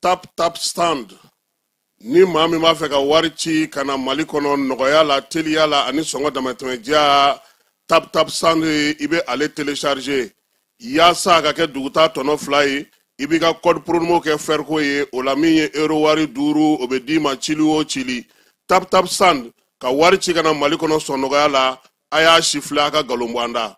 Tap Tap Send. Ni maa min b'a fɛ ka wari ci ka na Mali kɔnɔ nɔgɔya la, teliya la ani sɔngɔ damatɛmɛdiya, Tap Tap Send, i bɛ ale télécharger yaasa a ka kɛ duguta tɔnɔ 2 ye. I b'i ka code promo kɛ Ferco ye, o la min ye euro wari 5, o bɛ d'i ma cili o cili. Tap Tap Send ka wari ci ka na Mali kɔnɔ sɔn nɔgɔya la. A y'a sifilɛ, a ka nkalon bɔ an da.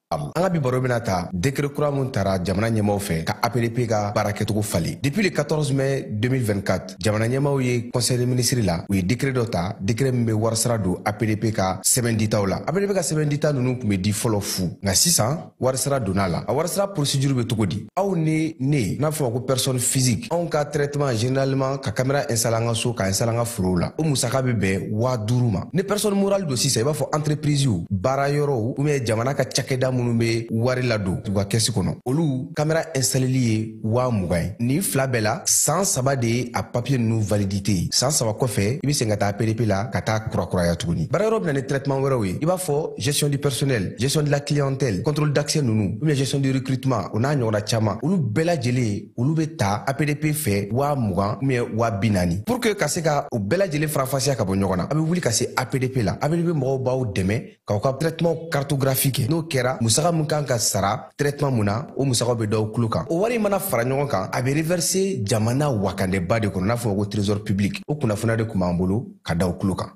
An ka bi baro bɛna ta décret kura mun tara jamana ɲɛmaw fɛ ka APDP ka baara kɛcogo falen. Depuis le 14 mai 2024, jamana ɲɛmaw ye conseil des ministres la, u ye décret dɔ ta, décret min bɛ warisara don APDP ka sɛbɛn ditaw la. APDP ka sɛbɛn dita ninnu tun bɛ di fɔlɔ fu, nka sisan warisara donna la. A warisara procédure bɛ cogo di? Aw ni ne, n'a fɔ ma ko personne physique, anw ka traitement généralement ka caméra installer an ka so, ka installer an ka forow la, o musaka bɛ bɛn 5000 ma. Ni personne morale don sisan, i b'a fɔ entreprise, baara yɔrɔw ou bien jamana ka cakɛda minnu bɛ wari ladon u ka kɛsi kɔnɔ, olu caméra installeli ye 20 000 ye. Nin fila bɛɛ la, san 3 de ye a papier ninnu validité ye. San 3 kɔfɛ, i bɛ segin ka taa APDP la ka taa kurakuraya tuguni. Baara yɔrɔ bɛ na ni traitement wɛrɛw ye, i b'a fɔ gestion du personnel, gestion de la clientèle, contrôle d'accès ninnu, ou bien gestion du recrutement, o n'a ɲɔgɔnna caman. Olu bɛɛ lajɛlen, olu bɛ ta APDP fɛ 20 000 ou bien 40 000. Pour que ka se ka o bɛɛ lajɛlen faranfasiya ka bɔ ɲɔgɔn na, a bɛ wuli ka se APDP la. APDP mɔgɔw b'aw dɛmɛ k'aw ka traitement cartographie kɛ. N'o kɛra, musaka mun kan ka sara traitement mun na, o musakaw bɛ d'aw tulo kan. O wari mana fara ɲɔgɔn kan, a bɛ reverser jamana wakandeba de kɔnɔ, n'a fɔ ko trésor public. O kunnafoniya de tun b'an bolo ka d'aw tulo kan.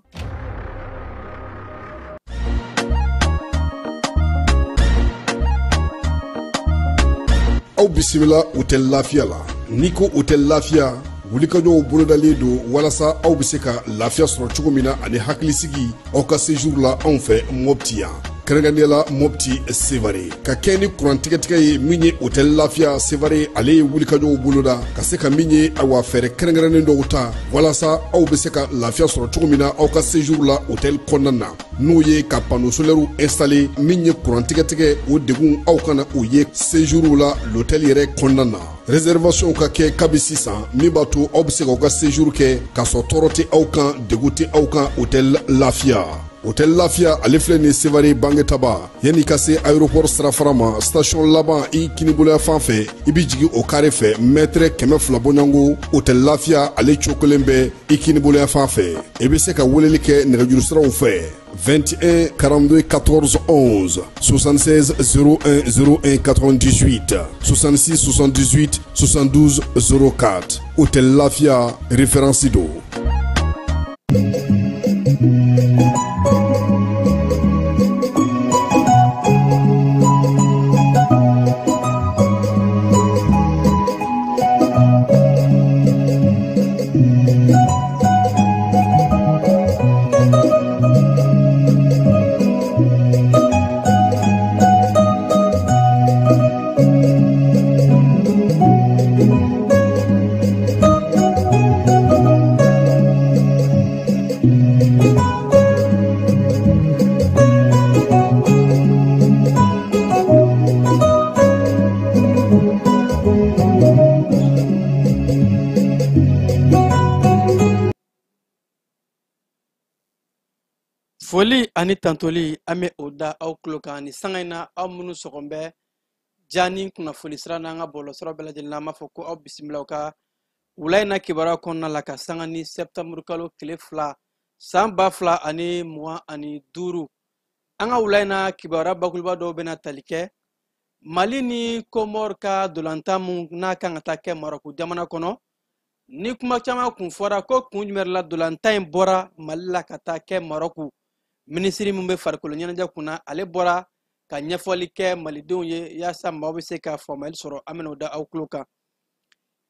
Aw bisimila Hôtel Lafiya la. N'i ko Hôtel Lafiya, wulikajɔw bolodalen don walasa aw bɛ se ka lafiya sɔrɔ cogo min na ani hakilisigi aw ka séjour la anw fɛ Mopti yan, kɛrɛnkɛrɛnnenya la Mopti Sevare. Ka kɛ ni kuran tigɛtigɛ ye, min ye Hôtel Lafiya Sevare, ale ye wulikajɔw boloda ka se ka min ye, awa, fɛɛrɛ kɛrɛnkɛrɛnnen dɔw ta walasa aw bɛ se ka lafiya sɔrɔ cogo min na aw ka séjour la hôtel kɔnɔna na, n'o ye ka panneau solaire installé. Min ye kuran tigɛtigɛ, o degun aw kana o ye séjour la l'hôtel yɛrɛ kɔnɔna na. Réservation ka kɛ kabi sisan, min b'a to aw bɛ se k'aw ka séjour kɛ k'a sɔrɔ tɔɔrɔ tɛ aw kan, degun tɛ aw kan. Hôtel Lafiya, Hôtel Lafiya, ale filɛ nin Sevare Bangetaba, yanni ka se aéroport sirafara ma, station laban i kiniboloya fan fɛ, i bɛ jigin o carré fɛ, mètre 200 bɔɲɔgɔnko, Hôtel Lafiya ale cokolen bɛ i kiniboloya fan fɛ. I bɛ se ka weleli kɛ nɛgɛjuru siraw fɛ: 21 42 14 11, 76 01 01 98, 66 78 72 04. Hôtel Lafia, référence do. Foli ani tantoli, an bɛ o da aw tulo kan ni sanga in na. Aw minnu sɔgɔn bɛ ja ni kunnafoni sira n'an ka bɔlɔlɔsira bɛɛ lajɛlen na, an b'a fɔ ko aw bisimila ka wula in na kibaruya kɔnɔna la, ka sanga ni sɛptanburu kalo tile 2 san 2025. An ka wula in na kibaruya bakuruba dɔw bɛna tali kɛ Mali ni Komɔri ka dolantan mun n'a kan ka taa kɛ Marɔku jamana kɔnɔ. Ni kuma caman kun fɔra ko kun jumɛn la dolantan in bɔra Mali la ka taa kɛ Marɔku. Minisiri min bɛ farikolo ɲɛnajɛ kunna, ale bɔra ka ɲɛfɔli kɛ malidenw ye yaasa maaw bɛ se ka faamuyali sɔrɔ. An bɛna o da aw tulo kan.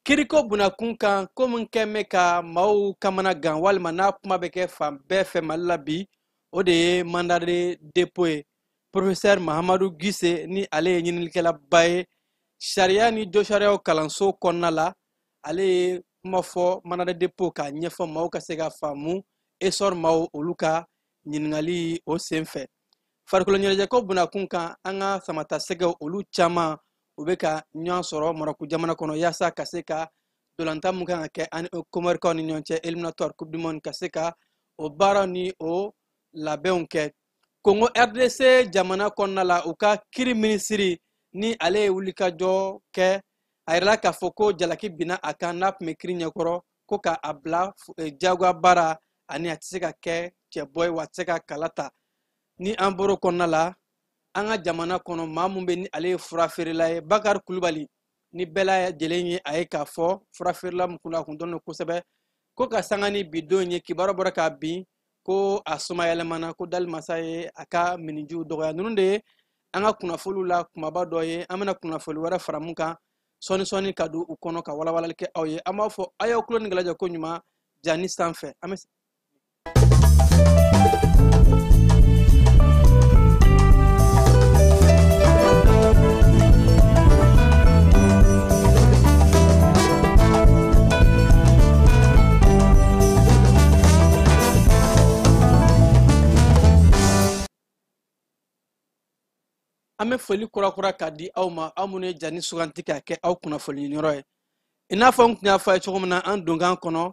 Kiriko bunakun kan ko min kɛn bɛ ka maaw kamana gan walima n'a kuma bɛ kɛ fan bɛɛ fɛ Mali la bi, o de ye mandat de dépôt ye. Professeur Mahamadu Gise ni ale ye ɲininikɛlaba ye sariya ni josariyaw kalanso kɔnɔna la, ale ye kuma fɔ mandat de dépôt k'a ɲɛfɔ maaw ka se ka faamu essor maaw olu ka ɲininkali o sen fɛ. Farikolo ɲɛnajɛko bunakun kan, an ka samatasɛgɛw olu caman u bɛ ka ɲɔgɔn sɔrɔ Marɔku jamana kɔnɔ yaasa ka se ka dolantan mun kan ka kɛ ani Komɔrikaw ni ɲɔgɔn cɛ éliminatoire Coupe du Monde ka se ka o baaraw ni o labɛnw kɛ. Kongo RDC jamana kɔnɔna la, u ka kiri minisiri ni ale ye wulikajɔ kɛ, a yirala k'a fɔ ko jalaki binna a kan n'a tun bɛ kiri ɲɛkɔrɔ ko ka a bila diyagoya baara ani a tɛ se ka kɛ cɛbɔ ye wa a tɛ se ka kala ta. Ni an bɔr'o kɔnɔna la, an ka jamana kɔnɔ maa mun bɛ ni ale ye furafeerela ye, Bakari Kulubali, ni bɛɛ lajɛlen ye a ye k'a fɔ furafeerela mun kun a kun dɔnnen don kosɛbɛ ko ka sanga ni bi don ye, kibaruya bɔra k'a bin ko a sumayɛlɛmana ko dali masa ye a ka minijiw dɔgɔya. Ninnu de ye an ka kunnafoniw la kumaba dɔ ye. An bɛna kunnafoni wɛrɛ fara mun kan sɔɔni sɔɔni ka don u kɔnɔ ka walawalali kɛ aw ye. An b'a fɔ a y'aw tulo ni gɛlɛja ko ɲuman jani sanfɛ. An bɛ an bɛ foli kura k'a di aw ma, aw minnu ye jani suganti k'a kɛ aw kunnafoni ɲiniyɔrɔ ye. I n'a fɔ n tun y'a fɔ a ye cogo min na an donkan kɔnɔ,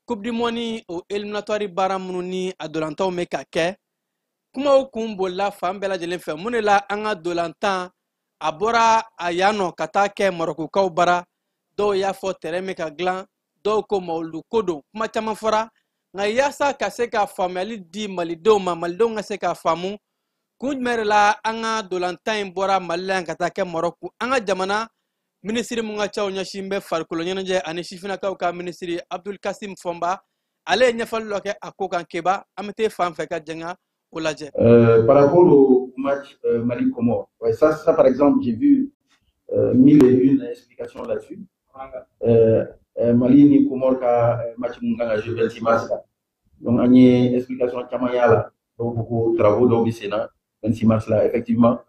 Coupe du Monde o éliminatoire baara minnu ni a dolantanw bɛ ka kɛ, kumaw kun bolila fan bɛɛ lajɛlen fɛ. Mun de la an ka dolantan a bɔra a yan nɔ ka taa kɛ Marɔkukaw bara? Dɔw y'a fɔ terrain bɛ ka dilan, dɔw ko mawuludu ko don, kuma caman fɔra. Nka yaasa ka se ka faamuyali di malidenw ma, malidenw ka se k'a faamu kun jumɛn de la an ka dolantan in bɔra Mali la yan ka taa kɛ Marɔku, an ka jamana minisiri mun ka ca ɲɛsin bɛ farikolo ɲɛnajɛ ani sifinnakaw ka minisiri Abdul Kasim Fɔnba, ale ye ɲɛfɔli dɔ kɛ a ko kan. Keba, an bɛ taa fan fɛ ka jɛn o lajɛ. Par rapport au match Mali-Comores, ouais, ça par exemple, j'ai vu mille et une explications là-dessus. Mali ni Comores ka match mun kan ka jouer 26 mars la. Donc an ye explication caman y'a la. Dɔw ko ko travaux dɔw bɛ sen na 26 mars la, effectivement,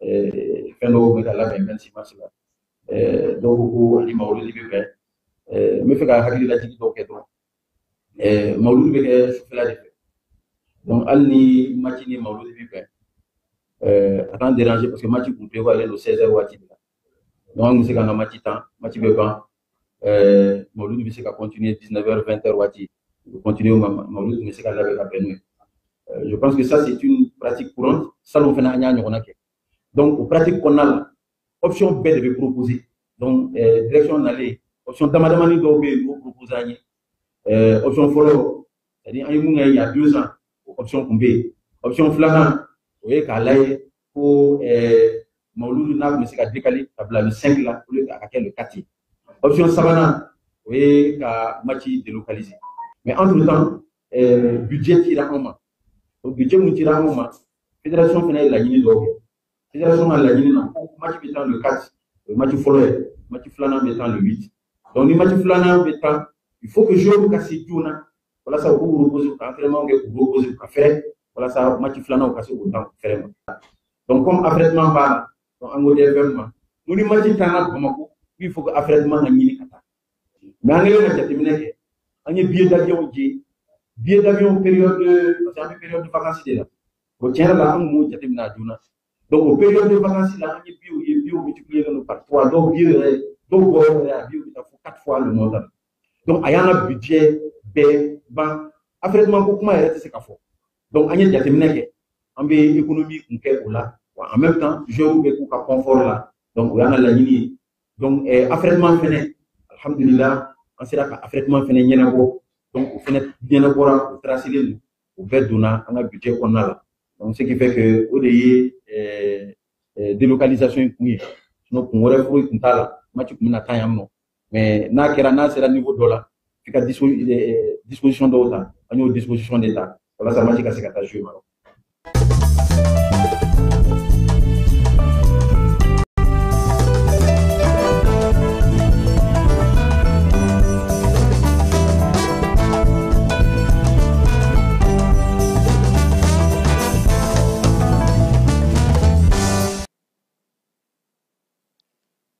fɛn dɔw bɛ ka labɛn 26 mars la. Dɔw ko ko ani mawuludi bɛ bɛn. N bɛ fɛ ka hakili lajigin dɔw kɛ dɔrɔn. Mawuludu bɛ kɛ sufɛla de fɛ. Donc hali ni match ni mawuludu bɛ bɛn, a t'an déranger parce que match kun prévoyalen don 16h waati de la. Donc an bɛ se k'an ka match tan, match bɛ ban. Mawuludu bɛ se ka continuer 19h, 20h waati. U bɛ continuer, mawuludu bɛ se ka labɛn ka bɛn n'o ye. Je pense que ça, c'est une pratique courante. Salon fana an y'a ɲɔgɔnna kɛ. Donc o pratique kɔnɔna la, option bɛɛ de bɛ proposer. Donc direction nalen, option dama damani dɔw bɛ yen, u b'o proposer an ye. Option fɔlɔ, c'est-à-dire an ye mun kɛ il y a 2 ans, o option kun bɛ yen. Option filanan, o ye k'a lajɛ ko mawuludu n'a tun bɛ se ka décaler ka bila le 5 la au lieu a ka kɛ le 4 ye. Option sabanan, o ye ka match délocaliser. Mais entre temps, budget cira anw ma. O budget mun cira anw ma, fédération fana ye laɲini dɔw kɛ. Fédération ka laɲini na ko match bɛ tan le 4, o ye match fɔlɔ ye, match filanan bɛ tan le 8. Donc ni match filanan bɛ tan, il faut que joueurs ka se joona walasa u k'u reposer, u ka entraînement kɛ, k'u reposer, u ka fɛrɛ walasa match filanan u ka se k'o tan fɛrɛ ma. Donc comme affrètement b'a la, donc an ko DFM ma, n ko ni match tanna Bamako, il faut que affrètement ka ɲini ka taa. Mais an kɛlen ka jateminɛ kɛ, an ye billet d'avion je, billet d'avion période de, parce que an bɛ période de vacances de la. Bon, tiɲɛ yɛrɛ la, an kun m'o jateminɛ a joona. Donc o période de vacances la, an ye billet ye, billet multiplier don par trois, dɔw billet yɛrɛ, dɔw bɔ yɛrɛ a billet bɛ taa fo quatre fois le montant. Donc a y'an ka budget bɛɛ ban, affrètement ko kuma yɛrɛ tɛ se ka fɔ. Donc an ye jateminɛ kɛ, an bɛ économie kun kɛ o la, wa en même temps joueurs bɛ k'u ka confort la. Donc o y'an ka laɲini ye. Donc affrètement fɛnɛ, alhamdulillah, an sera ka affrètement fɛnɛ ɲɛnabɔ. Donc o fɛnɛ ɲɛnabɔra, o tracélen don, o bɛɛ donna an ka budget kɔnɔna la. Donc ce qui fait que o de ye délocalisation in kun ye. Sinon kun wɛrɛ foyi kun t'a la, match kun bɛna taa yan nɔ. Mais n'a kɛra, n'a sera niveau dɔ la, f'i ka disposition dɔw ta, an y'o disposition de ta walasa match ka se ka taa jouer Maroc.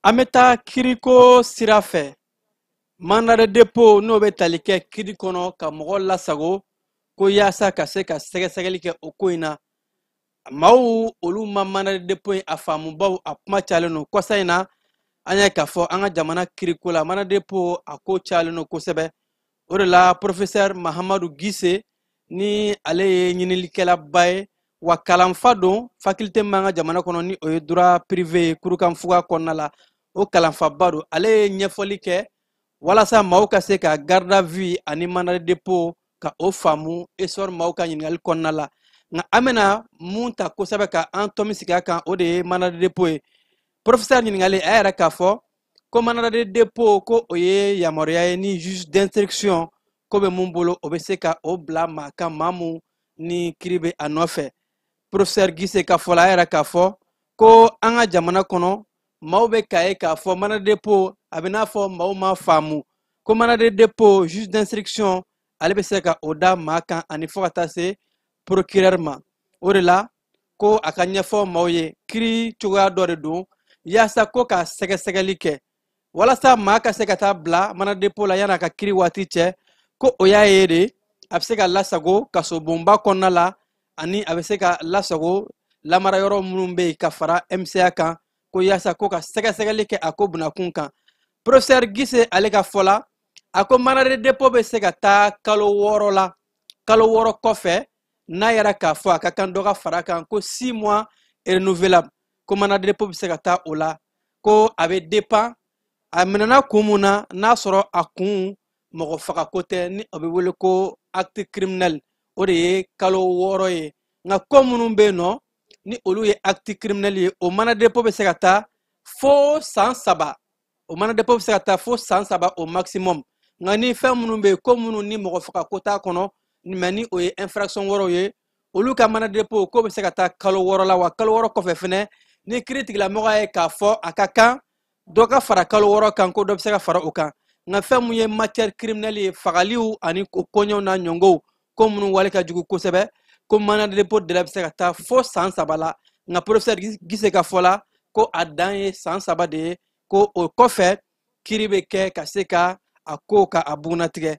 An bɛ taa kiriko sira fɛ. Mandat de dépôt, n'o bɛ tali kɛ kiri kɔnɔ ka mɔgɔ lasago ko yaasa ka se ka sɛgɛsɛgɛli kɛ o ko in na, maaw olu ma mandat de dépôt in a faamubaw, a kuma cayalen don kɔsa in na. An y'a k'a fɔ an ka jamana kiriko la, mandat de dépôt a ko cayalen don kosɛbɛ. O de la, professeur Mahamadu Gise, ni ale ye ɲininikɛlaba ye wa kalanfa don faculté min b'an ka jamana kɔnɔ, ni o ye droit privé ye Kurukanfuga kɔnɔna la, o kalanfaba don. Ale ye ɲɛfɔli kɛ walasa maaw ka se ka garde à vue ani mandat de dépôt ka o faamu Essor maaw ka ɲininkali kɔnɔna la. Nka an bɛna mun ta kosɛbɛ ka an tɔmi sigi a kan, o de ye mandat de dépôt ye. Professeur ɲininkali, a yɛrɛ k'a fɔ ko mandat de dépôt, ko o ye yamaruya ye ni juge d'instruction ko bɛ mun bolo, o bɛ se ka o bila maa kan, maa mun ni kiiri bɛ a nɔfɛ. Professeur Gise ka fɔ la, a yɛrɛ k'a fɔ ko an ka jamana kɔnɔ, maaw bɛ k'a ye k'a fɔ mandat de dépôt a bɛ n'a fɔ maaw ma faamu ko mandat de dépôt, juge d'instruction ale bɛ se ka o da maa kan ani fo ka taa se procureur ma. O de la, ko a ka ɲɛfɔ maaw ye, kiiri cogoya dɔ de don yaasa ko ka sɛgɛsɛgɛli kɛ walasa maa ka se ka taa bila mandat de dépôt la yan'a ka kiiri waati cɛ. Ko o y'a ye de, a bɛ se ka lasago kasobonba kɔnɔna la ani a bɛ se ka lasago lamara yɔrɔ minnu bɛ yen ka fara MCA kan, ko yaasa ko ka sɛgɛsɛgɛli kɛ a ko bunakun kan. Professeur Gise ale ka fɔ la, a ko mandat de dépôt bɛ se ka taa kalo 6 la. Kalo 6 kɔfɛ, n'a yɛrɛ k'a fɔ a ka kan dɔ ka fara kan, ko 6 mois renouvelable, ko mandat de dépôt bɛ se ka taa o la. Ko a bɛ dépend a minɛna kun mun na. N'a sɔrɔ a kun mɔgɔ fagako tɛ, ni o bɛ wele ko acte criminel, o de ye kalo 6 ye. Nka ko minnu bɛ yen nɔ, ni olu ye acte criminel ye, o mandat de dépôt bɛ se ka taa fo san 3. O mandat de dépôt bɛ se ka taa fo san 3 au maximum. Nka ni fɛn minnu bɛ yen, ko minnu ni mɔgɔ fagako t'a kɔnɔ, mɛ ni o ye infraction wɛrɛw ye, olu ka mandat de dépôt ko bɛ se ka taa kalo 6 la. Wa kalo 6 kɔfɛ fɛnɛ, ni kiiri tigilamɔgɔ ye k'a fɔ a ka kan dɔ ka fara kalo 6 kan, ko dɔ bɛ se ka fara o kan. Nka fɛn mun ye matière criminelle ye, fagaliw ani koɲɛw n'a ɲɔngɔw, ko minnu wale ka jugu kosɛbɛ, ko mandat de dépôt délai bɛ se ka taa fo san 3 la. Nka professeur Gise ka fɔ la, ko a dan ye san 3 de ye, ko o kɔfɛ kiiri bɛ kɛ ka se ka a ko ka a bugunnatigɛ.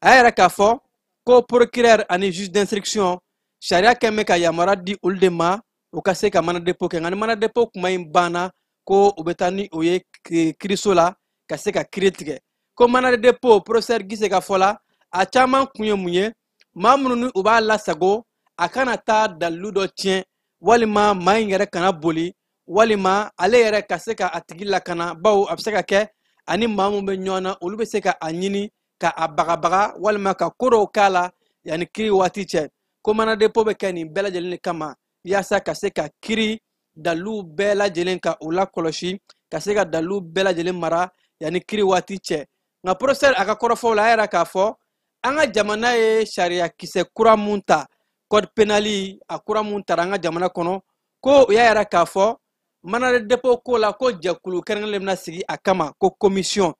A yɛrɛ k'a fɔ ko procureur ani juge d'instruction, sariya kɛn bɛ ka yamaruya di olu de ma u ka se ka mandat de dépôt kɛ. Nka ni mandat de dépôt kuma in banna, ko u bɛ taa ni o ye kiiriso la ka se ka kiiri tigɛ. Ko mandat de dépôt, professeur Gise ka fɔ la, a caman kun ye mun ye? Maa minnu ni u b'a lasago, a kana taa dalilu dɔ tiɲɛ, walima maa in yɛrɛ kana boli, walima ale yɛrɛ ka se ka a tigi lakana, bawo a bɛ se ka kɛ ani maa mun bɛ ɲɔgɔn na, olu bɛ se ka a ɲini ka a bagabaga walima ka ko dɔw k'a la yanni kiiri waati cɛ. Ko mandat de dépôt bɛ kɛ nin bɛɛ lajɛlen de kama, yaasa ka se ka kiiri dalilu bɛɛ lajɛlen ka o lakɔlɔsi, ka se ka dalilu bɛɛ lajɛlen mara yanni kiiri waati cɛ. Nka professeur a ka kɔrɔfɔw la, a yɛrɛ k'a fɔ an ka jamana ye sariya kisɛ kura mun ta, code pénal a kura mun tara an ka jamana kɔnɔ, ko u y'a yɛrɛ k'a fɔ mandat de dépôt ko la, ko jɛkulu kɛrɛnkɛrɛnnen bɛna sigi a kama, ko commission,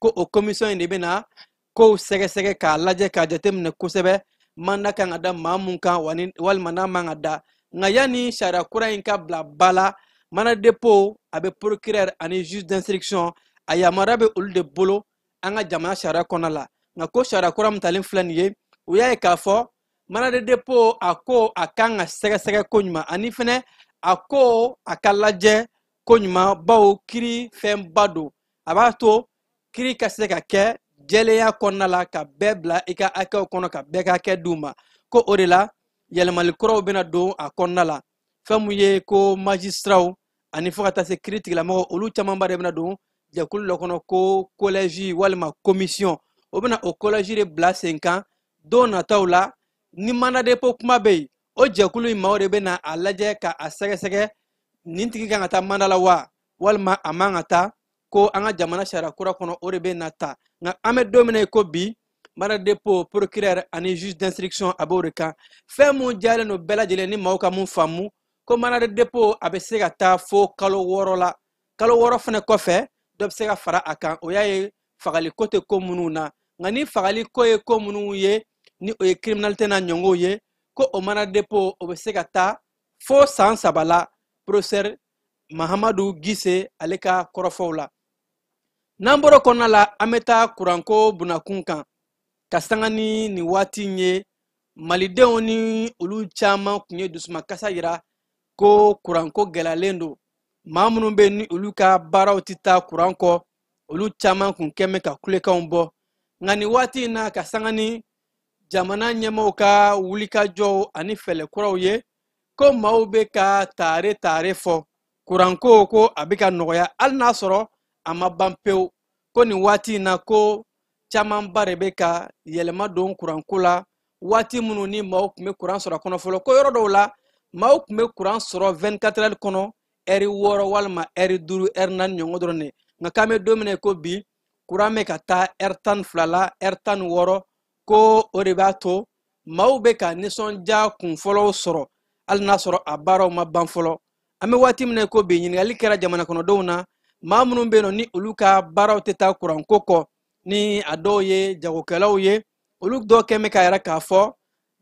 ko o commission in de bɛna kow sɛgɛsɛgɛ k'a lajɛ k'a jateminɛ kosɛbɛ, mandat kan ka da maa mun kan walima n'a man ka da. Nka yanni sariya kura in ka bila ba la, mandat de dépôt a bɛ procureur ani juge d'instruction, a yamaruya bɛ olu de bolo an ka jamana sariya kɔnɔ la. Nka ko sariya kura min talen filɛ nin ye, u y'a ye k'a fɔ mandat de dépôt a ko a kan ka sɛgɛsɛgɛ ko ɲuman ani fɛnɛ a ko a ka lajɛ ko ɲuman, bawo kiiri fɛnba don. A b'a to kiiri ka se ka kɛ jɛlenya kɔnɔna la, ka bɛɛ bila i ka hakɛw kɔnɔ, ka bɛɛ ka hakɛ d'u ma. Ko o de la, yɛlɛmali kuraw bɛna don a kɔnɔna la. Fɛn mun ye ko magistratw ani fo ka taa se kiiri tigilamɔgɔw, olu camanba de bɛna don jɛkulu dɔ kɔnɔ, ko collège walima commission. O bɛna o collège de bila sen kan don nataw la. Ni mandat de dépôt kuma bɛ yen, o jɛkulu in maaw de bɛna a lajɛ ka a sɛgɛsɛgɛ, nin tigi kan ka taa mandat la wa, walima a man ka taa. Ko an ka jamana sariya kura kɔnɔ, o de bɛ na ta. Nka an bɛ don min na i ko bi, mandat de dépôt, procureur ani juge d'instruction, a b'o de kan. Fɛn mun jalen don bɛɛ lajɛlen ni maaw ka mun faamu, ko mandat de dépôt a bɛ se ka taa fo kalo 6 la. Kalo 6 fana kɔfɛ, dɔ bɛ se ka fara a kan. O y'a ye fagali ko tɛ ko minnu na. Nka ni fagali ko ye ko minnu ye, ni o ye criminalité n'a ɲɔngɔw ye, ko o mandat de dépôt o bɛ se ka taa fo san 3 la. Professeur Mahamadu Gise ale ka kɔrɔfɔw la. N'an bɔra kɔnɔna la, an bɛ taa kuranko bunakun kan ka sanga ni nin waati in ye. Malidenw ni olu caman tun ye dusumakasa yira ko kuranko gɛlɛyalen don. Maa minnu bɛ ni olu ka baaraw tɛ taa kuran kɔ, olu caman kun kɛn bɛ ka kulekanw bɔ. Nka nin waati in na, ka sanga ni jamana ɲɛmaaw ka wulikajɔw ani fɛɛrɛ kuraw ye, ko maaw bɛ ka taare taare fɔ kuranko ko a bɛ ka nɔgɔya, hali n'a sɔrɔ a ma ban pewu. Ko nin waati in na, ko camanba de bɛ ka yɛlɛma don kuranko la. Waati minnu ni maaw tun bɛ kuran sɔrɔ a kɔnɔ fɔlɔ, ko yɔrɔ dɔw la maaw tun bɛ kuran sɔrɔ 24 heures kɔnɔ, ɛri 6 walima ɛri 5, ɛri 4 ɲɔgɔn dɔrɔn de. Nka k'an bɛ don min na ko bi, kuran bɛ ka taa ɛri 12 la, ɛri 16, ko o de b'a to maaw bɛ ka nisɔndiya kun fɔlɔw sɔrɔ, hali n'a sɔrɔ a baaraw ma ban fɔlɔ. An bɛ waati min na ko bi, ɲininkali kɛra jamana kɔnɔdenw na, maa minnu bɛ yen nɔ ni olu ka baaraw tɛ taa kuranko kɔ, ni a dɔw ye jagokɛlaw ye, olu dɔw kɛn bɛ k'a yɛrɛ k'a fɔ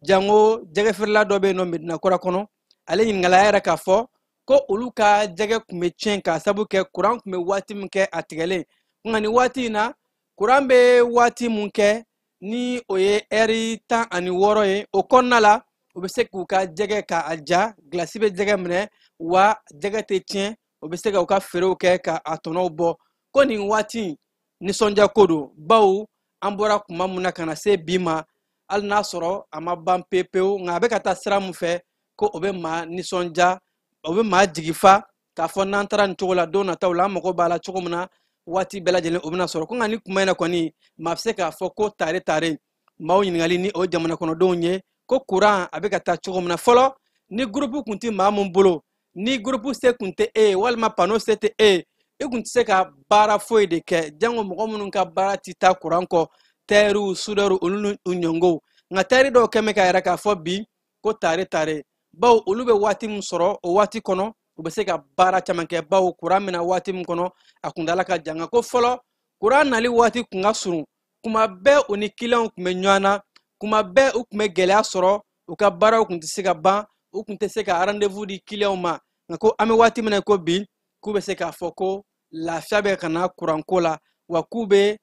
jango jɛgɛfeerela dɔ bɛ yen nɔ Medina Kura kɔnɔ, ale ɲininkala y'a yɛrɛ k'a fɔ ko olu ka jɛgɛ tun bɛ tiɲɛ k'a sabu kɛ kuran tun bɛ waati min kɛ a tigɛlen. Nka nin waati in na, kuran bɛ waati mun kɛ ni o ye ɛri 16 ye, o kɔnɔna la u bɛ se k'u ka jɛgɛ k'a ja, gilasi bɛ jɛgɛ minɛ wa jɛgɛ tɛ tiɲɛ, u bɛ se ka u ka feerew kɛ ka a tɔnɔw bɔ. Ko nin waati nisɔndiya ko don, bawo an bɔra kuma mun na ka na se bi ma, hali n'a sɔrɔ a ma ban pewu pewu, nka a bɛ ka taa sira mun fɛ, ko o bɛ maa nisɔndiya, o bɛ maa jigi fa k'a fɔ n'an taara nin cogo la don nataw la, an mago b'a la cogo min na waati bɛɛ lajɛlen o bɛna sɔrɔ. Ko nka ni kuma in na kɔni, maa bɛ se k'a fɔ ko tare tare maaw ɲininkali ni o jamana kɔnɔdenw ye ko kuran a bɛ ka taa cogo min na fɔlɔ, ni gurupu kun tɛ maa mun bolo, ni gurupu se kun tɛ e ye walima pano se tɛ e ye, i kun tɛ se ka baara foyi de kɛ, jango mɔgɔ minnu ka baara tɛ taa kuran kɔ, tɛriw, sudɛriw, olu n'u ɲɔngɔw. Nka tɛri dɔw kɛn bɛ k'a yɛrɛ k'a fɔ bi ko tare tare, bawo olu bɛ waati min sɔrɔ o waati kɔnɔ, u bɛ se ka baara caman kɛ, bawo kuran bɛna waati min kɔnɔ a kuntaala ka jan. Nka ko fɔlɔ kuran nali waati kun ka surun, kuma bɛɛ u ni kiliyanw tun bɛ ɲɔgɔn na, kuma bɛɛ u tun bɛ gɛlɛya sɔrɔ, u ka baaraw tun tɛ se ka ban, u tun tɛ se ka rendez-vous di kiliyanw ma. Nka ko an bɛ waati min na ko bi, k'u bɛ se k'a fɔ ko lafiya bɛ ka na kuranko la, wa k'u bɛ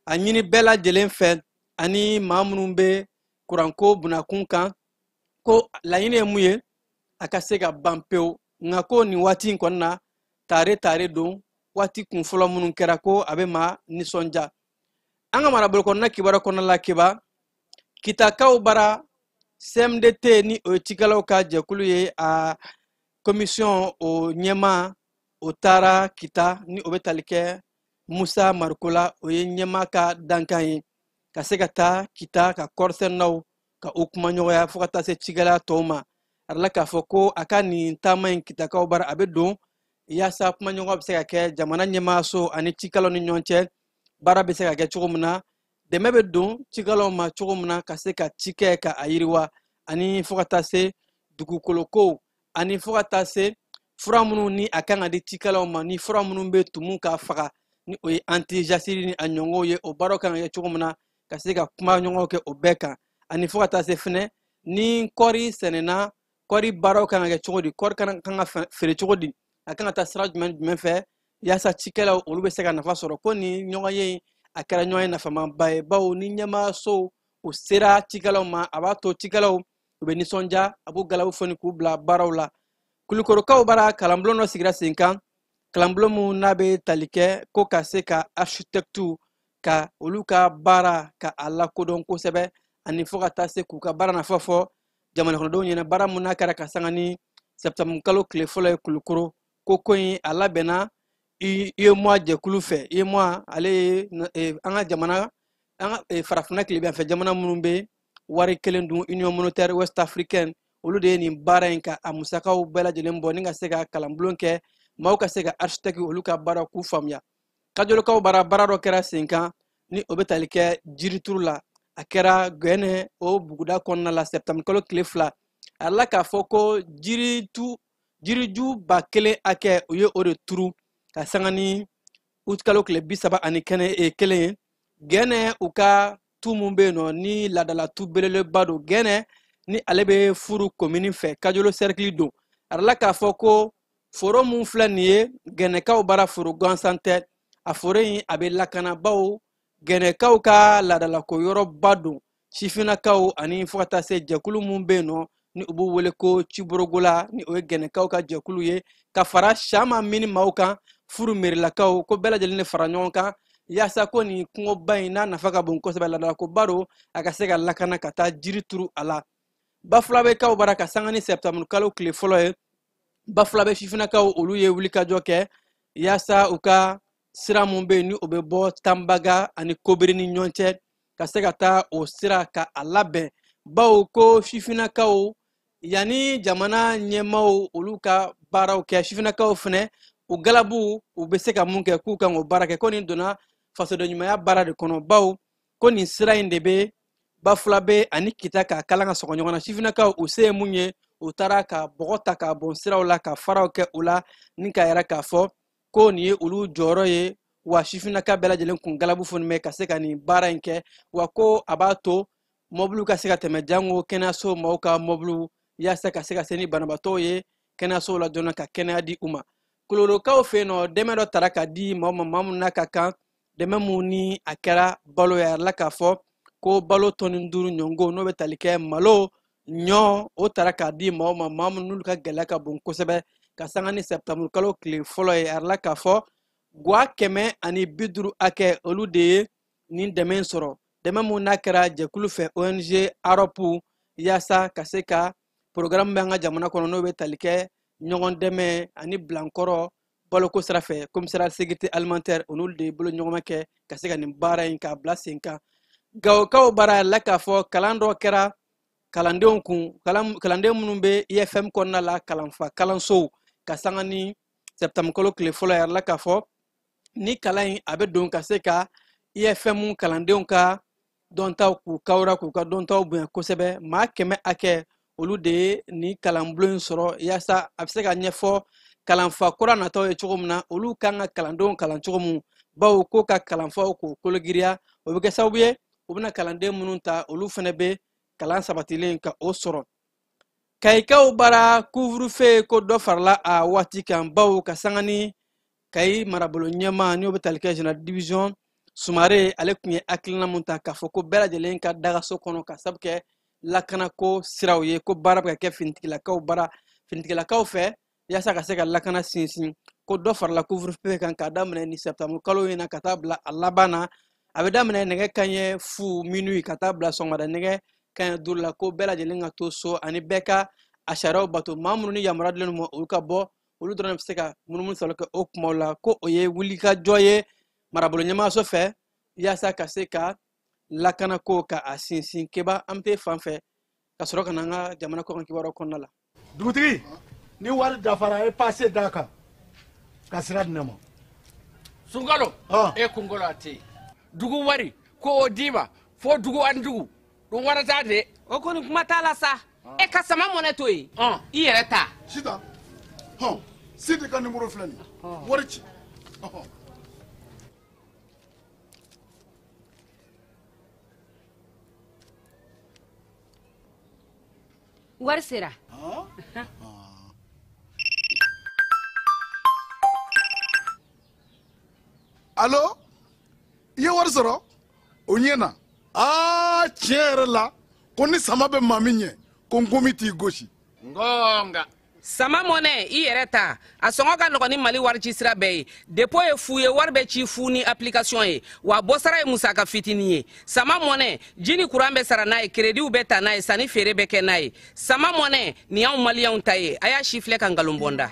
a ɲini bɛɛ lajɛlen fɛ ani maa minnu bɛ kuranko bunakun kan, ko laɲini ye mun ye, a ka se ka ban pewu. Nka ko nin waati in kɔni na, tare tare don, waati kun fɔlɔ minnu kɛra ko a bɛ maa nisɔndiya. An ka marabolo kɔnɔna kibaruya kɔnɔna la, keba Kitakaw bara CMDT ni o ye cikɛlaw ka jɛkulu ye, a commission o ɲɛmaa o taara Kita ni o bɛ tali kɛ Musa Mariko la, o ye ɲɛmaa ka dankan ye, ka se ka taa Kita ka kɔrisɛnnaw ka o kumaɲɔgɔnya fo ka taa se cikɛla tɔw ma. A la k'a fɔ ko a ka nin taama in Kitakaw bara a bɛ don yaasa kumaɲɔgɔnya bɛ se ka kɛ jamana ɲɛmaayaso ani cikɛlaw ni ɲɔgɔn cɛ, baara bɛ se ka kɛ cogo min na, dɛmɛ bɛ don cikɛlaw ma cogo min na ka se ka cikɛ ka a yiriwa, ani fo ka taa se dugukolokow, ani fo ka taa se fura minnu ni a kan ka di cikɛlaw ma, ni fura minnu bɛ tumu ka faga ni o ye antijasiri ni a ɲɔgɔnw ye, o baaraw kan ka kɛ cogo min na ka se ka kumaɲɔgɔnw kɛ o bɛɛ kan. Ani fo ka taa se fɛnɛ ni kɔɔri sɛnɛna, kɔɔri baaraw kan ka kɛ cogo di, kɔɔri kan ka feere cogo di, a kan ka taa sira jumɛn jumɛn fɛ yaasa cikɛlaw olu bɛ se ka nafa sɔrɔ. Ko nin ɲɔgɔn ye a kɛra ɲɔgɔn ye nafamaba ye, bawo ni ɲɛmaayasow u sera cikɛlaw ma, a b'a to cikɛlaw u bɛ nisɔndiya, a b'u galabu foni k'u bila baaraw la. Kulukorokaw bara kalanbulon dɔ sigira sen kan, kalanbulon mun n'a bɛ tali kɛ ko ka se ka architecte ka olu ka baara ka a lakodɔn kosɛbɛ, ani fo ka taa se k'u ka baara nafa fɔ jamana kɔnɔdenw ɲɛna. Baara mun n'a kɛra ka sanga ni sɛptanburu kalo tile fɔlɔ ye Kulukoro, ko in a labɛnna UEMOA jɛkulu fɛ. UEMOA ale ye an ka jamana, an ka farafinna tileganfɛ jamana minnu bɛ wari kelen dun, Union monétaire ouest africaine, olu de ye nin baara in ka a musakaw bɛɛ lajɛlen bɔ ni ka se ka kalanbulon kɛ, maaw ka se ka architecte olu ka baara k'u faamuya. Kajolokaw bara baara dɔ kɛra sen kan ni o bɛ tali kɛ jirituru la, a kɛra Gɛnɛ o buguda kɔnɔna la sɛptanburu kalo tile 2. A la k'a fɔ ko jiriju 1000 hakɛ u ye o de turu ka sanga ni utikalo tile bi saba ani kelen ye. Gɛnɛ u ka tu mun bɛ yen nɔ ni laadala tu belebeleba don, Gɛnɛ ni ale bɛ furu komini fɛ, Kajolo sɛrikili don. A la k'a fɔ ko Foro mun filɛ nin ye, gɛnɛkaw bara foro gansan tɛ. A foro in a bɛ lakanabaw gɛnɛkaw ka laadalako yɔrɔba don. Sifinnakaw ani fo ka taa se jɛkulu mun bɛ yen nɔ ni u b'u wele ko Ciborogola, ni o ye gɛnɛkaw ka jɛkulu ye, ka fara Sama mini maaw kan, furu merilakaw, ko bɛɛ lajɛlen de fara ɲɔgɔn kan yaasa ko nin kungoba in n'a nafa ka bon kosɛbɛ, laadalakoba don, a ka se ka lakana ka taa jiri turu a la. Bafulabɛkaw bara ka sanga ni sɛptanburu kalo tile fɔlɔ ye, Bafulabɛ sifinnakaw olu ye wulikajɔ kɛ yaasa u ka sira mun bɛ yen ni o bɛ bɔ Tanbaga ani Kobiri ni ɲɔgɔn cɛ, ka se ka taa o sira ka a labɛn, bawo ko sifinnakaw yanni jamana ɲɛmaaw olu ka baaraw kɛ, sifinnakaw fɛnɛ u galabu u bɛ se ka mun kɛ k'u kan k'o baara kɛ. Ko nin donna fasodenɲumanya baara de kɔnɔ, bawo ko nin sira in de bɛ Bafulabɛ ani Kita k'a kalan ka sɔgɔ ɲɔgɔn na. Sifinnakaw u se ye mun ye, u taara ka bɔgɔ ta k'a bɔn siraw la, ka faraw kɛ u la, ni k'a yɛrɛ k'a fɔ ko nin ye olu jɔyɔrɔ ye, wa sifinnaka bɛɛ lajɛlen kun galabu foni bɛ ka se ka nin baara in kɛ, wa ko a b'a to mɔbiliw ka se ka tɛmɛ jango kɛnɛyaso maaw ka mɔbiliw, yaasa ka se ka se ni banabaatɔw ye kɛnɛyasow la joona ka kɛnɛya di u ma. Kolorokaw fɛ yen nɔ, dɛmɛ dɔ tara ka di maaw ma, maa minnu n'a ka kan, dɛmɛ mun ni a kɛra balo ye, a yɛrɛ la k'a fɔ ko balo tɔni 5 ɲɔgɔn n'o bɛ tali kɛ malo, ɲɔ, o tara k'a di maaw ma, maa minnu n'olu ka gɛlɛya ka bon kosɛbɛ, ka sanga ni sɛptanburu kalo tile fɔlɔ ye. A yɛrɛ la k'a fɔ guwa 150 hakɛ olu de ye nin dɛmɛ in sɔrɔ, dɛmɛ mun n'a kɛra jɛkulu fɛ ONG Arɔpu, yaasa ka se ka programme bɛ an ka jamana kɔnɔ n'o bɛ tali kɛ ɲɔgɔn dɛmɛ ani bilankɔrɔ baloko sira fɛ, commissariat sécurité alimentaire, o n'olu de ye bolo ɲɔgɔnma kɛ ka se ka nin baara in k'a bila sen kan. Gawokaw bara la k'a fɔ kalan dɔ kɛra kalandenw kun, kalanden minnu bɛ IFM kɔnɔna la, kalanfa kalansow, ka sanga ni sɛptanburu kalo tile fɔlɔ yɛrɛ la k'a fɔ ni kalan in a bɛ don ka se ka IFM kalandenw ka dɔntaw k'u kawura, k'u ka dɔntaw bonya kosɛbɛ. Maa 100 hakɛ olu de ye nin kalanbulon in sɔrɔ, yaasa a bɛ se ka ɲɛfɔ kalanfa kura nataw ye cogo min na, olu kan ka kalandenw kalan cogo min, bawo ko ka kalanfaw k'o kologiriya, o bɛ kɛ sababu ye u bɛna kalanden minnu ta olu fɛnɛ bɛ kalan sabatilen ka o sɔrɔ. Kayikaw bara couvre-feu ko dɔ farala a waati kan, bawo ka sanga ni Kayi marabolo ɲɛmaa n'o bɛ tali kɛ général division Sumare, ale tun ye hakilina mun ta k'a fɔ ko bɛɛ lajɛlen ka dagaso kɔnɔ ka sabu kɛ lakanako siraw ye, ko baara bɛ ka kɛ finitigilakaw bara finitigilakaw fɛ yaasa ka se ka lakana sinsin, ko dɔ farala couvre-feu kan k'a daminɛ ni sɛptanburu kalo in na ka taa bila a laban na. A bɛ daminɛ nɛgɛ kanɲɛ 0 minuit ka taa bila sɔgɔmada nɛgɛ kanɲɛ 5 la, ko bɛɛ lajɛlen ka to so ani bɛɛ ka a sariyaw bato. Maa minnu ni yamaruya dilen ma olu ka bɔ, olu dɔrɔn bɛ se ka munumunu salo kɛ o kumaw la, ko o ye wulikajɔ ye marabolo ɲɛmaaso fɛ yaasa ka se ka lakanako ka a sinsin. Keba, an bɛ fan fɛ ka sɔrɔ ka na an ka jamana kɔkan kibaruyaw kɔnɔna la. Dugutigi, ni wari dafara, e passe d'a kan ka sira di ne ma. Sunkalo, e kunkolo a tɛ yen. Dugu wari ko o d'i ma fo dugu ani dugu dun wara t'a de. O kɔni kuma t'a la sa. E ka sama mɔnɛ to yen, i yɛrɛ ta. Sitan, hɔn, Sidi ka numéro filɛ nin ye, wari ci. Wari sera. Allo, i ye wari sɔrɔ? O ɲɛna. Aa, tiɲɛ yɛrɛ la, ko ni sama bɛ maa min ɲɛ, ko nkomi t'i gosi. Ngonga. Sama mɔnɛ, i yɛrɛ ta. A sɔngɔ ka nɔgɔn ni Mali wari ci sira bɛɛ ye. Dépôt ye fu ye, wari bɛ ci fu ni application ye. Wa bɔsara ye musaka fitinin ye. Sama mɔnɛ, ji ni courant bɛ sara n'a ye, crédit bɛ ta n'a ye, sanni feere bɛ kɛ n'a ye. Sama mɔnɛ, nin y'anw maliyɛnw ta ye. A y'a si filɛ ka nkalon bɔ n da.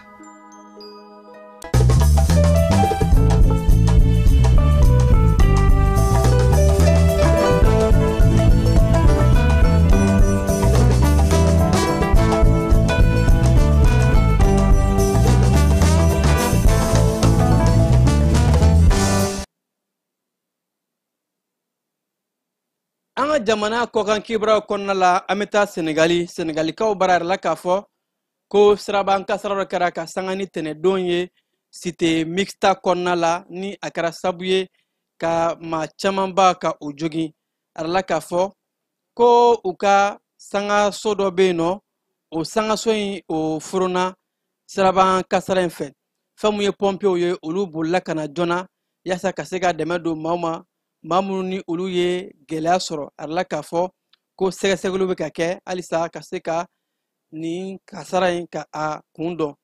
An ka jamana kɔkan kibaruyaw kɔnɔna la, an bɛ taa Senegali. Senegalikaw bara yɛrɛ la k'a fɔ ko siraban kasara dɔ kɛra ka sanga ni tɛnɛdon ye cité mixta kɔnɔna la, ni a kɛra sabu ye ka maa camanba ka o jogin. A yɛrɛ la k'a fɔ ko u ka sangaso dɔ bɛ yen nɔ, o sangaso in o forona Siraban kasara in fɛ, fɛn mun ye pɔnpew ye, olu bolila ka na joona yaasa ka se ka dɛmɛ don maaw ma, maa minnu ni olu ye gɛlɛya sɔrɔ. A la k'a fɔ ko sɛgɛsɛgɛliw bɛ ka kɛ halisa ka se ka nin kasara in ka a kun dɔn.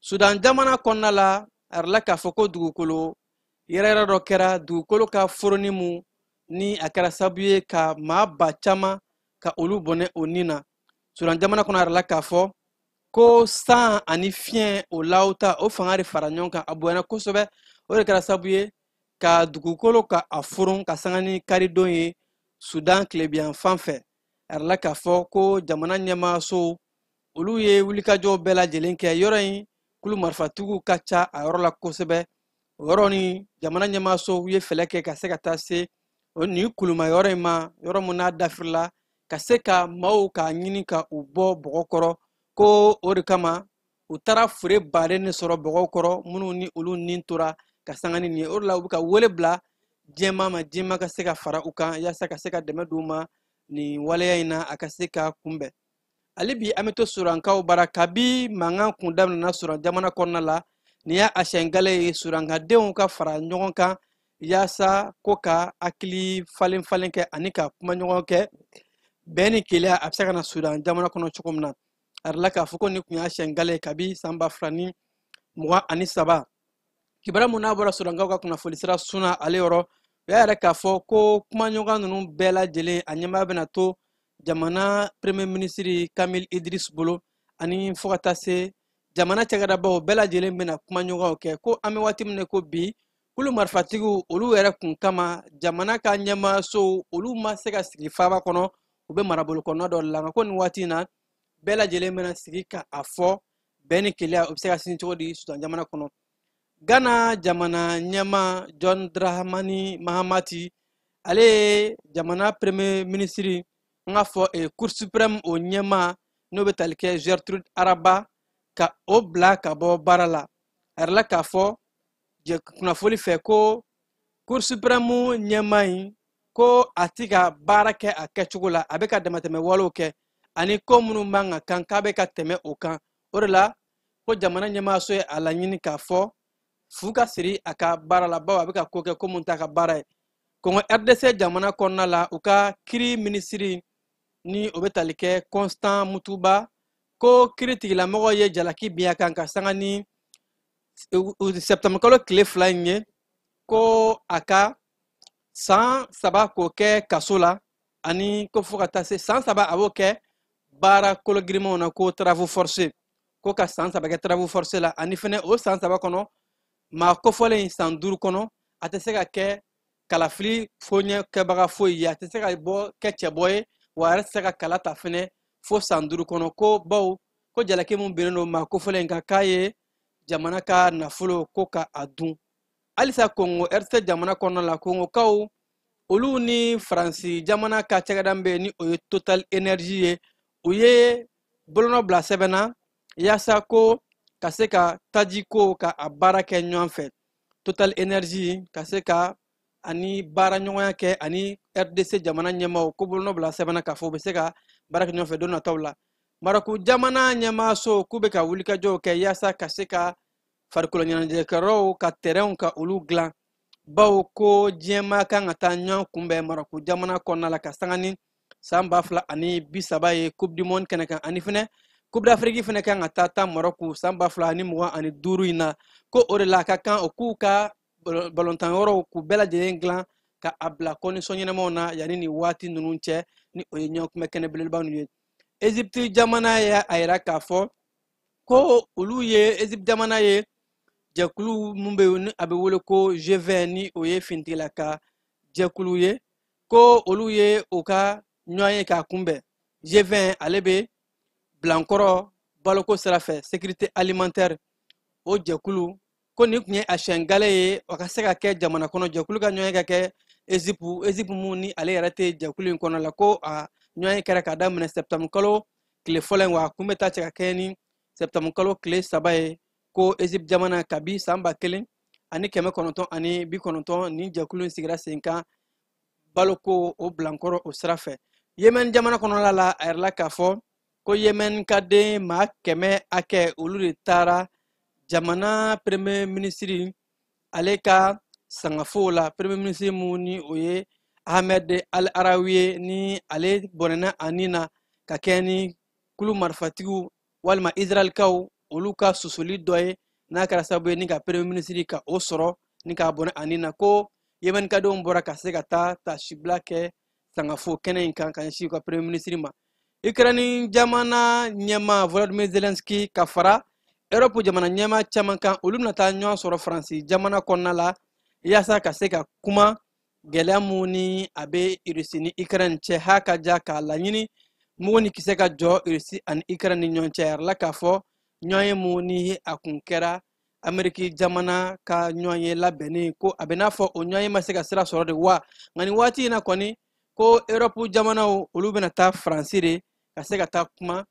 Sudan jamana kɔnɔna la, a la k'a fɔ ko dugukolo yɛrɛyɛrɛ dɔ kɛra, dugukolo ka foroni mun ni a kɛra sababu ye ka maa ba caman ka olu bɔnɛ o ni na. Sudan jamana kɔnɔ, a la k'a fɔ ko san ani fiɲɛ o lawuta o fanga de fara ɲɔgɔn kan, a bonyana kosɛbɛ. O de kɛra sababu ye ka dugukolo ka a foron ka sanga ni karidon ye Sudan tilebiyan fan fɛ. A la k'a fɔ ko jamana ɲɛmaasow olu ye wulikajɔw bɛɛ lajɛlen kɛ yɔrɔ in, kulu marifatigiw ka ca a yɔrɔ la kosɛbɛ. O yɔrɔ ni jamana ɲɛmaasow ye fɛlɛ kɛ ka se ka taa se o nin kuluma yɔrɔ in ma, yɔrɔ mun n'a dafirila, ka se ka maaw k'a ɲini ka u bɔ bɔgɔ kɔrɔ. Ko o de kama u taara fure baden de sɔrɔ bɔgɔw kɔrɔ, minnu ni olu nin tora ka sanga ni nin ye. O de la u bɛ ka wele bila diɲɛmaa ma, diɲɛmaa ka se ka fara u kan yaasa ka se ka dɛmɛ d'u ma nin waleya in na, a ka se ka kunbɛn. Hali bi an bɛ to Surankaw bara. Kabi mankan kun daminɛna Suran jamana kɔnɔna la, nin y'a a siɲɛ gale ye Surankadenw ka fara ɲɔgɔn kan yaasa ko ka hakili falen falen kɛ ani ka kuma ɲɔgɔn kɛ, bɛn ni kelenya a bɛ se ka na Sudan jamana kɔnɔ cogo min na. A yirala k'a fɔ ko nin kun y'a siɲɛ gale ye kabi san 2023. Kibaruya mun n'a bɔra Sudankaw ka kunnafoni sira Suna ale yɔrɔ, u y'a yɛrɛ k'a fɔ ko kumaɲɔgɔn ninnu bɛɛ lajɛlen a ɲɛmaa bɛna to jamana premier ministre Kamil Idris bolo, ani fo ka taa se jamana cakɛdabaw bɛɛ lajɛlen bɛna kumaɲɔgɔnw kɛ. Ko an bɛ waati min na ko bi, kulu marifatigiw olu yɛrɛ kun kama jamana ka ɲɛmaasow olu ma se ka sigi faaba kɔnɔ, u bɛ marabolo kɔnɔna dɔ de la. Nka ko nin waati in na bɛɛ lajɛlen bɛna sigi ka a fɔ bɛn ni kelenya o bɛ se ka sinsin cogo di Sudan jamana kɔnɔ. Ghana jamana ɲɛmaa John Dramani Mahamati, ale ye jamana premier ministre, n k'a fɔ Cour suprême o ɲɛmaa n'o bɛ tali kɛ Gertrude Araba, ka o bila ka bɔ baara la. A yirala k'a fɔ kunnafoli fɛ ko Cour suprême ɲɛmaa in ko a ti ka baara kɛ a kɛcogo la, a bɛ ka damatɛmɛ walew kɛ ani ko minnu man ka kan k'a bɛ ka tɛmɛ o kan. O de la ko jamana ɲɛmaaso ye a laɲini k'a fɔ fu ka siri a ka baara la, bawo a bɛ ka ko kɛ ko mun t'a ka baara ye. Kongo RDC jamana kɔnɔna la, u ka kiri minisiri ni o bɛ tali kɛ Constant Mutuba, ko kiri tigilamɔgɔ ye jalaki bin a kan ka sanga ni septembre kalo tile 2 in ye, ko a ka san 3 k'o kɛ kaso la, ani ko fo ka taa se san 3 a b'o kɛ baara kolo girimanw na, ko travaux forcés, ko ka san 3 kɛ travaux forcés la, ani fɛnɛ o san 3 kɔnɔ maa kofɔlen san 5 kɔnɔ a tɛ se ka kɛ kalafili foɲɛ kɛbaga foyi ye, a tɛ se ka bɔ kɛ cɛbɔ ye, wa a yɛrɛ tɛ se ka kala ta fɛnɛ fo san 5 kɔnɔ. Ko bawo ko jalaki mun binnen don maa kofɔlen kan k'a ye jamana ka nafolo ko ka a dun. Halisa Kongo RC jamana kɔnɔna la, Kongokaw olu ni Faransi jamana ka cakɛda min bɛ yen ni o ye Total Energy ye, u ye bolonɔ bila sɛbɛn na yaasa ko ka se ka tajiko ka a baara kɛ ɲɔgɔn fɛ. Total Energy ka se ka ani baara ɲɔgɔnya kɛ ani RDC jamana ɲɛmaaw, ko bolonɔ bila sɛbɛn na k'a fɔ u bɛ se ka baara kɛ ɲɔgɔn fɛ don nataw la. Marɔku jamana ɲɛmaaso k'u bɛ ka wulikajɔw kɛ yaasa ka se ka farikolo ɲɛnajɛkɛyɔrɔw ka terrainw ka olu dilan, bawo ko diɲɛmaa kan ka taa ɲɔgɔn kunbɛn Marɔku jamana kɔnɔna la ka sanga ni san 2030 ye Coupe du monde kɛnɛ kan, ani fɛnɛ Coupe d'Afrique fɛnɛ kan ka taa Marɔku san 2025 in na. Ko o de la a ka kan o k'u ka balontan yɔrɔw k'u bɛɛ lajɛlen dilan ka a bila condition ɲɛnamaw na yanni nin waati ninnu cɛ, ni o ye ɲɔgɔn kunbɛn kɛnɛ belebeleba ninnu ye. Egypte jamana ye a yira k'a fɔ ko olu ye Egypte jamana ye jɛkulu mun bɛ yen ni a bɛ wele ko G20, ni o ye finitigilaka jɛkulu ye, ko olu ye u ka ɲɔgɔn ye k'a kunbɛn. G20 ale bɛ bilankɔrɔ baloko sira fɛ, sécurité alimentaire o jɛkulu, ko nin tun ye a siɲɛ gale ye o ka se ka kɛ jamana kɔnɔ jɛkulu ka ɲɔgɔn ye ka kɛ Egypte, Egypte mun ni ale yɛrɛ tɛ jɛkulu in kɔnɔ la, ko a ɲɔgɔn ye kɛra k'a daminɛ septembre kalo tile fɔlɔ in, wa a kun bɛ taa cɛ ka kɛɲɛ ni septembre kalo tile 3 ye. Ko Egypte jamana kabi san 1990 nin jɛkulu in sigira sen kan baloko o bilankɔrɔ o sira fɛ. Yemen jamana kɔnɔna la, a yirala k'a fɔ Ko Yemen ka den maa 100 hakɛ, olu de taara jamana premier ministre ale ka sangafow la. Premier ministre mun ni o ye Ahmed Al Arawi ye, ni ale bɔnɛna a ni na ka kɛ ni kulu marifatigiw walima Israɛlkaw olu ka susuli dɔ ye, n'a kɛra sababu ye ni ka premier ministre ka o sɔrɔ ni k'a bɔnɛ a ni na. Ko Yemen kadenw bɔra ka se ka taa tasibila kɛ sangafo kɛnɛ in kan ka ɲɛsin u ka premier ministre ma. Ukraine jamana ɲɛmaa Volodymyr Zelensky ka fara Europe jamana ɲɛmaa caman kan, olu bɛna taa ɲɔgɔn sɔrɔ Faransi jamana kɔnɔna la yaasa ka se ka kuma gɛlɛya mun ni a bɛ Irisi ni Ukraine cɛ. Ha ka ja k'a laɲini mugu ni kisɛ ka jɔ Irisi ani Ukraine ni ɲɔgɔn cɛ. A yɛrɛ la k'a fɔ ɲɔgɔn ye mun ni a kun kɛra Ameriki jamana ka ɲɔgɔn ye labɛnni, ko a bɛ n'a fɔ o ɲɔgɔn ye ma se ka sira sɔrɔ de wa. Nka nin waati in na kɔni, ko Europe jamanaw olu bɛna taa Faransi de ka se ka taa kuma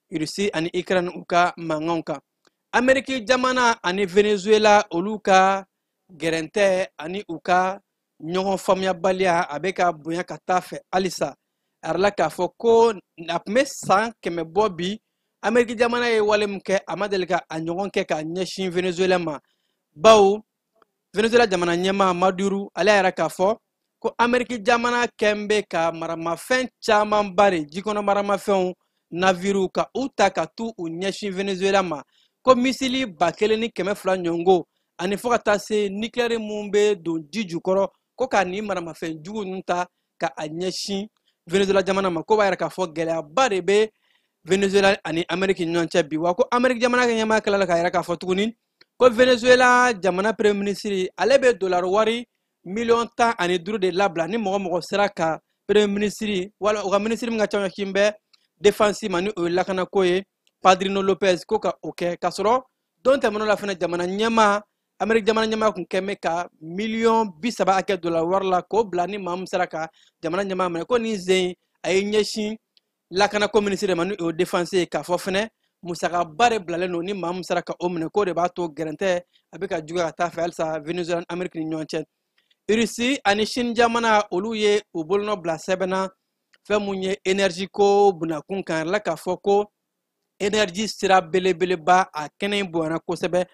Irisi ani Ukraine u ka mankanw kan. Ameriki jamana ani Venezuela olu ka gɛrɛntɛ ani u ka ɲɔgɔn faamuyabaliya a bɛ ka bonya ka taa fɛ halisa. A yɛrɛ la k'a fɔ ko a tun bɛ san 100 bɔ bi, Ameriki jamana ye wale min kɛ, a ma deli ka a ɲɔgɔn kɛ ka ɲɛsin Venezuela ma, bawo Venezuela jamana ɲɛmaa Maduro ale y'a yira k'a fɔ ko Ameriki jamana kɛn bɛ ka maramafɛn camanba de, jikɔnɔ maramafɛnw, naviriw, ka u ta ka t'u u ɲɛsin Venezuela ma, ko misili 1200 ɲɔgɔnko ani fo ka taa se nucléaire mun bɛ don ji jukɔrɔ, ko ka nin maramafɛn jugu ninnu ta ka a ɲɛsin Venezuela jamana ma. Ko b'a yira k'a fɔ gɛlɛyaba de bɛ Venezuela ani Ameriki ɲɔgɔn cɛ bi. Wa ko Ameriki jamana ka ɲɛmaa tilala k'a yira k'a fɔ tuguni ko Venezuela jamana premier ministre ale bɛ dollar wari miliyɔn 15 de labila ni mɔgɔ mɔgɔ sera ka premier ministre wala u ka ministre min ka ca ɲɛsin bɛ défense ma, ni o ye lakanako ye, Padrino Lopez, ko ka o kɛ. K'a sɔrɔ don tɛmɛnenw la fɛnɛ, jamana ɲɛmaa Ameriki jamana ɲɛmaa kun kɛn bɛ ka miliyɔn 30 hakɛ dollar wari la k'o bila ni maa min sera ka jamana ɲɛmaa minɛ. Ko nin sen a ye ɲɛsin lakanako ministre de ma, ni o ye défense ye, k'a fɔ fɛnɛ musakaba de bilalen don ni maa min sera ka o minɛ, k'o de b'a to gɛrɛntɛ a bɛ ka juguya ka taa fɛ halisa Venezuela ni Ameriki ni ɲɔgɔn cɛ. Irisi ani Chine jamana olu ye u bolonɔ bila sɛbɛn na fɛn mun ye énergie ko bunakun kan. La k'a fɔ ko énergie sira belebeleba a kɛnɛ in bonyana kosɛbɛ,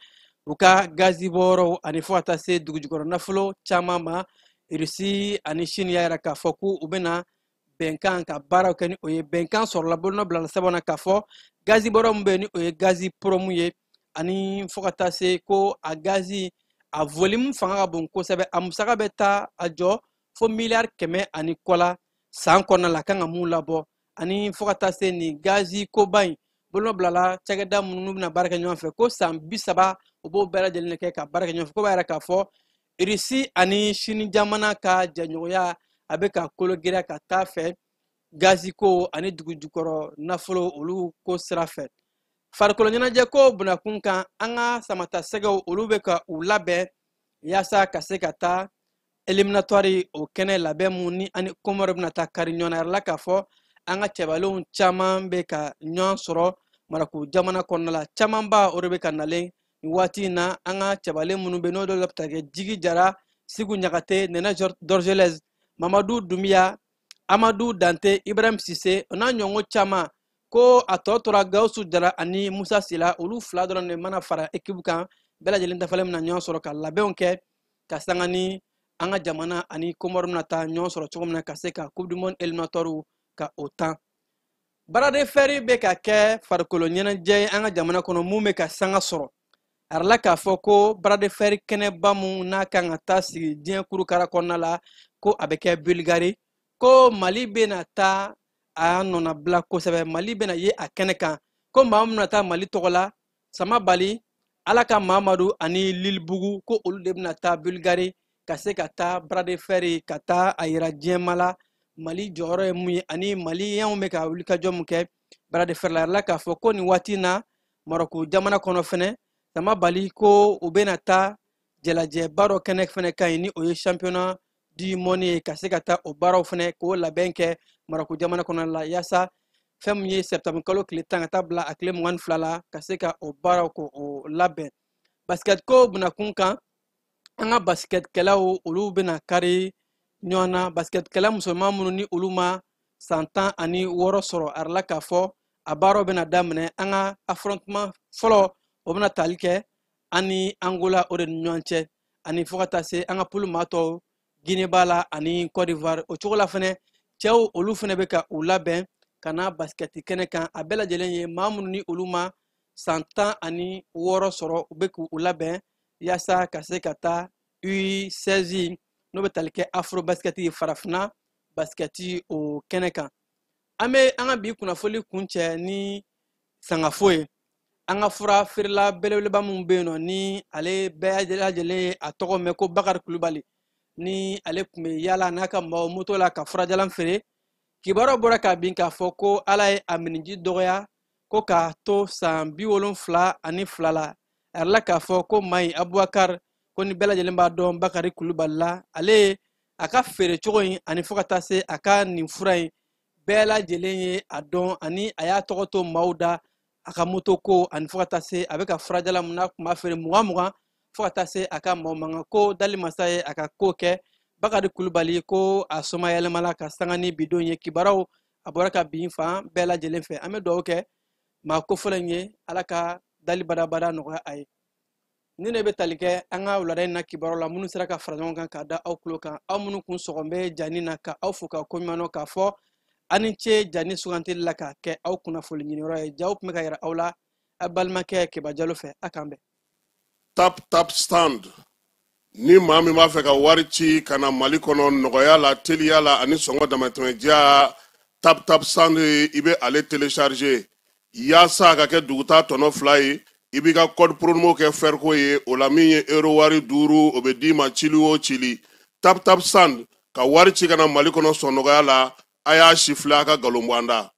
u ka gazi bɔyɔrɔw ani fo ka taa se dugujukɔrɔ nafolo caman ma. Irisi ani Chine y'a yira k'a fɔ k'u bɛna bɛnkan ka baaraw kɛ ni o ye. Bɛnkan sɔrɔla, bolonɔ bilala sɛbɛn na k'a fɔ gazi bɔyɔrɔ min bɛ yen ni o ye gazi poromu ye, ani fo ka taa se ko a gazi a volume fanga ka bon kosɛbɛ, a musaka bɛ taa a jɔ fo miliyari 100 ani kɔ la san kɔnɔna la kan ka mun labɔ, ani fo ka taa se nin gazi koba in bolonɔ bilala cakɛda minnu bɛna baara kɛ ɲɔgɔn fɛ, ko san 30 u b'o bɛɛ lajɛlen kɛ ka baara kɛ ɲɔgɔn fɛ. Ko b'a yira k'a fɔ Irisi ani Chine jamana ka jɛɲɔgɔnya a bɛ ka kolo giriya ka taa fɛ gazi ko ani dugu jukɔrɔ nafolo olu ko sira fɛ. Farikolo ɲɛnajɛ ko bunakun kan, an ka samatasɛgɛw olu bɛ ka u labɛn yaasa ka se ka taa éliminatoire o kɛnɛ labɛn mun ni ani Comore bɛna taa kari ɲɔgɔn na. Yɛrɛ la k'a fɔ an ka cɛbalenw caman bɛ ka ɲɔgɔn sɔrɔ Marako jamana kɔnɔna la, camanba o de bɛ ka nalen nin waati in na. An ka cɛbalen minnu bɛ n'o dɔw bɛ taa kɛ Jigi Jara, Sigu Ɲagate, Nɛnɛ Dorgelès, Mamadu Dunbiya, Amadu Dante, Ibrahim Sise, o n'a ɲɔgɔn caman. Ko a tɔ tora Gawusu Jara ani Musa Sila, olu fila dɔrɔn de mana fara équipe kan, bɛɛ lajɛlen dafalen bɛna ɲɔgɔn sɔrɔ ka labɛnw kɛ ka sanga ni an ka jamana ani Comore bɛna taa ɲɔgɔn sɔrɔ cogo min na ka se ka Coupe du monde éliminatoire ka o tan. Bras de fer bɛ ka kɛ farikolo ɲɛnajɛ ye an ka jamana kɔnɔ mun bɛ ka sanga sɔrɔ. A yirala k'a fɔ ko bras de fer kɛnɛba mun n'a kan ka taa sigi diɲɛ kurukara kɔnɔna la, ko a bɛ kɛ Bulgarie, ko Mali bɛna taa a nɔnabila kosɛbɛ, Mali bɛna ye a kɛnɛ kan, ko maa min bɛna taa Mali tɔgɔ la, Sama Bali, Ala ka Mamadu ani Lilibugu, ko olu de bɛna taa Bulgarie ka se ka taa bras de fer ka taa a yira diɲɛma la Mali jɔyɔrɔ ye mun ye ani maliyɛnw bɛ ka wulikajɔ mun kɛ bras de fer la. A yirala k'a fɔ ko nin waati in na Marɔku jamana kɔnɔ fɛnɛ, Sama Bali ko u bɛna taa jalajɛba dɔ kɛnɛ fɛnɛ kan yen ni o ye championnat du monde ye, ka se ka taa o baaraw fɛnɛ k'o labɛn kɛ Marɔku jamana kɔnɔ la, yaasa fɛn min ye septembre kalo tile 10 ka taa bila a tile 22 la, ka se ka o baaraw k'o labɛn. Basket ko bunakun kan, an ka basketkɛlaw olu bɛna kari ɲɔgɔn na. Basketkɛla musoman minnu ni olu ma san 16 sɔrɔ, a yirala k'a fɔ A baaraw bɛna daminɛ. An ka affrontement fɔlɔ, o bɛna tali kɛ an ni Angola o de ni ɲɔgɔn cɛ, ani fo ka taa se an ka poule maa tɔw, Guinée b'a la ani Côte d'Ivoire. O cogo la fɛnɛ, cɛw olu fɛnɛ bɛ ka u labɛn ka na basikɛti kɛnɛ kan. A bɛɛ lajɛlen ye maa minnu ni olu ma san 16 sɔrɔ, u bɛ k'u labɛn yaasa ka se ka taa U16, n'o bɛ tali kɛ Afro basikɛti, farafinna basikɛti o kɛnɛ kan. An bɛ an ka bi kunnafoli kuncɛ ni sangafo ye. An ka fura feerela belebeleba min bɛ yen nɔ, ni ale bɛɛ lajɛlen ye a tɔgɔ mɛn ko Bakari Kulubali, ni ale tun bɛ yaala n'a ka maaw moto la ka furajalan feere, kibaruyaw bɔra k'a bin k'a fɔ ko Ala ye a miniji dɔgɔya ko k'a to san 72 la. A yɛrɛ la k'a fɔ ko maa in, Abubakar, ko ni bɛɛ lajɛlen b'a dɔn Bakari Kulubali la, ale ye a ka feere cogo in ani fo ka taa se a ka nin fura in, bɛɛ lajɛlen ye a dɔn, ani a y'a tɔgɔ to maaw da a ka moto ko, ani fo ka taa se a bɛ ka furajalan mun n'a tun b'a feere mugan mugan, fo ka taa se a ka maaw mankan ko dali masa ye a ka ko kɛ. Bakari Kulubali ko a soma yɛlɛmala ka sanga ni bidon ye. Kibaruyaw a bɔra ka bin fan bɛɛ lajɛlen fɛ. An bɛ dugawu kɛ maa kofɔlɔ in ye, Ala ka dali badabada nɔgɔya a ye. Ni ne bɛ tali kɛ an ka wulada in na kibaruyaw la minnu sera ka fara ɲɔgɔn kan k'a da aw tulo kan, aw minnu kun sɔgɔn bɛ jani na, ka aw fo ka koɲuman dɔn k'a fɔ aw ni ce jani sugantili la k'a kɛ aw kunnafoli ɲiniyɔrɔ ye. Jaw tun bɛ ka yira aw la a balimakɛ Keba Jalo fɛ. A k'an bɛn. Tap Tap Stand, ni maa min b'a fɛ ka wari ci ka na Mali kɔnɔ nɔgɔya la, teliya la ani sɔngɔ damatɛmɛdiya, Tap Tap Stand, i bɛ ale télécharger yaasa a ka kɛ duguta tɔnɔ 2 ye. I b'i ka code promo kɛ fɛriko ye o la, min ye euro wari 5, o bɛ d'i ma cili o cili. Tap Tap Stand, ka wari ci ka na Mali kɔnɔ sɔn nɔgɔya la. A y'a si filɛ, a ka nkalon bɔ an da.